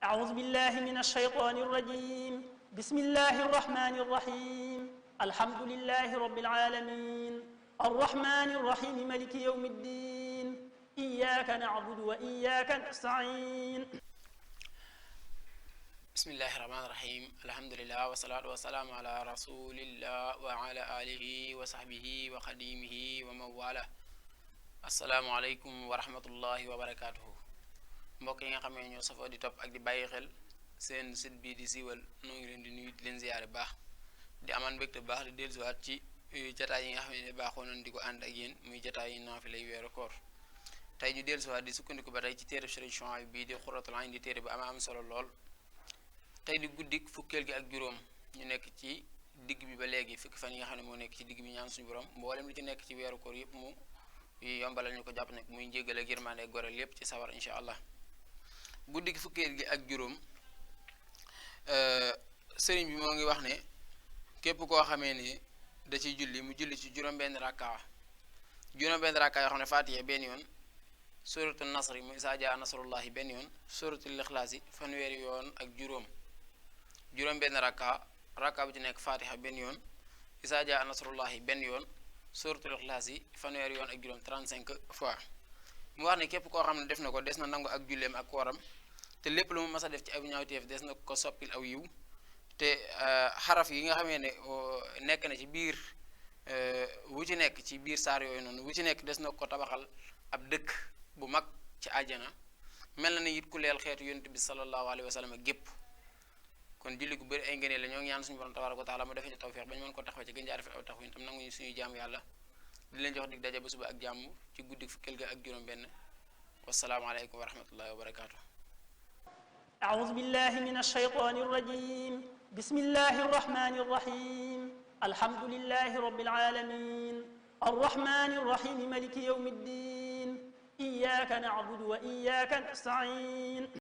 أعوذ بالله من الشيطان الرجيم بسم الله الرحمن الرحيم الحمد لله رب العالمين الرحمن الرحيم ملك يوم الدين إياك نعبد وإياك نستعين بسم الله الرحمن الرحيم الحمد لله والصلاة والسلام على رسول الله وعلى آله وصحبه وخديمه ومن والاه السلام عليكم ورحمة الله وبركاته mbokk yi nga xam ne ñoo safoo di topp ak di bàyyi xel seen site bii di siiwal noo ngi leen di nuyu di leen ziyaare baax di amaan mbégte bu baax di dellusiwaat ci jataay yi nga xam ne baaxoo nañ di ko ànd ak yéen muy jataay yi naafila lay weeru koor tey ñu dellusiwaat di sukkandiku ba tey ci téere Sëriñ Suhaybu bii di Xuratul Ayn di téere bu am solo lool tey di guddik fukkeel gi ak juróom ñu nekk ci digg bi ba léegi fukki fan yi nga xam ne moo nekk ci digg bi ñaan suñu borom mboolem li ci nekk ci weeru koor yëpp mu yombalal ñu ko jàpp nag muy njéggal ak yërmande goreel yépp ci sawar incha allah guddi gi fukkeel gi ak juróom sëriñ bi moo ngi wax ne képp koo xamee ne da ciy julli mu julli ci juróom-benn rakka yoo xam ne Faatiha benn yoon suratul nasri mu izaa jaa nasrullahi benn yoon suratul ixlaas yi fanweeri yoon ak juróom-benn rakka bu ci nekk Faatiha benn yoon izaa jaa nasrullahi benn yoon suratul ixlaas yi fanweeri yoon ak juróom 35 fois mu wax ne képp koo xam ne def na ko des na nangu ak julleem ak kooram te lépp lu mu mas a def ci aw ñaawteef des na ko soppil aw yiw te xaraf yi nga xamee ne nekk na ci biir wu ci nekk ci biir saar yooyu noonu wu ci nekk des na ko tabaxal ab dëkk bu mag ci àjjana mel na ni it ku leel xeetu yonent bi sallallahu alayhi wa sallam gépp kon julli gu bëri ay ngëneel la ñoo ngi ñaan suñu borom tabaaraka wa taala mu defee ci tawfeex ba ñu mën ko taxaw ci gën jaa rafet aw taxaw tam nanguñu suñuy jaam yàlla di leen jox dig daje ba suba ak jàmm ci guddi fukkeel ga ak juróom benn wassalaamu aleykum wa rahmatullahi wa barakaatu. أعوذ بالله من الشيطان الرجيم بسم الله الرحمن الرحيم الحمد لله رب العالمين الرحمن الرحيم ملك يوم الدين إياك نعبد وإياك نستعين